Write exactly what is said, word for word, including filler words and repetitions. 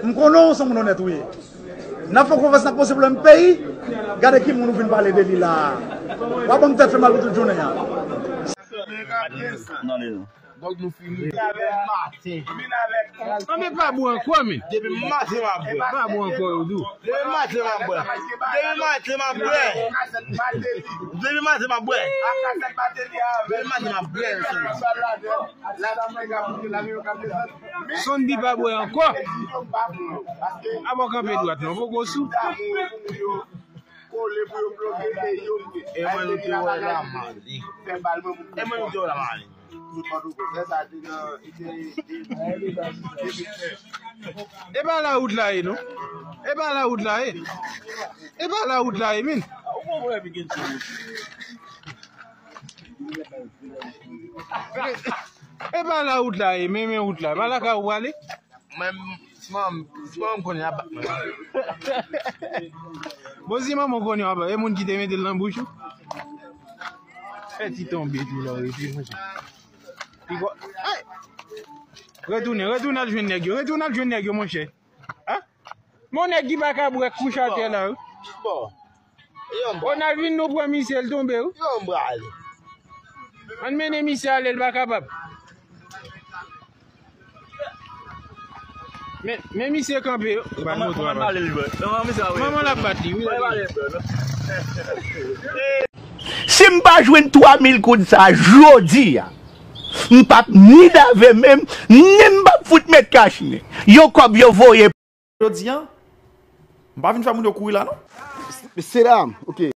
M konnen w se yon moun onèt ou ye. N ap fè konfyans, n ap poze pwoblèm peyi. Gade ki moun ou vin pale de li la a. W ap ban m tèt fè mal pou tout jounen an. Donk nou fini. Depi maten. An men pa bwè ankò men. Depi maten m ap bwè. Pa bwè ankò yo di w. Depi maten m ap bwè. Depi maten m ap bwè. Depi maten m ap bwè. Depi maten m ap bwè. Sondy pa bwè ankò. Aba w kanpe dwat non, poko sou. E mwen nou te wè la mali. E mwen nou te wè la mali. E pa la wout la ye non. E pa la wout la ye. E pa la wout la ye min. E pa la wout la ye, men men wout la. Pa la ka ou prale. Mwen, si manman m konnen ap bat mwen. Bon, si manman w konnen ap bat, e moun ki te mete l nan bouch ou? Fè ti tonbe tou la, wi, pi monchè. Pi gwo. Ay! Retounen, retounen al jwenn nèg yo, retounen al jwenn nèg yo, monchè. A? Mon nèg ki pa ka bwè kouche atè la, wi. Bon. Ronald vin nou pran misye, l tonbe, wi. Ann mennen misye ale, l pa kapab. Men, men misye kanpe, yo. Manman l ap bat li, wi. Si m pa jwenn twa mil goud sa jodi a, m p ap ni lave men m, ni m p ap fout met kachnen. Yon kòb yo voye. Jodi a, m pa vin fè moun yo kouri la non. Mesye dam, ok.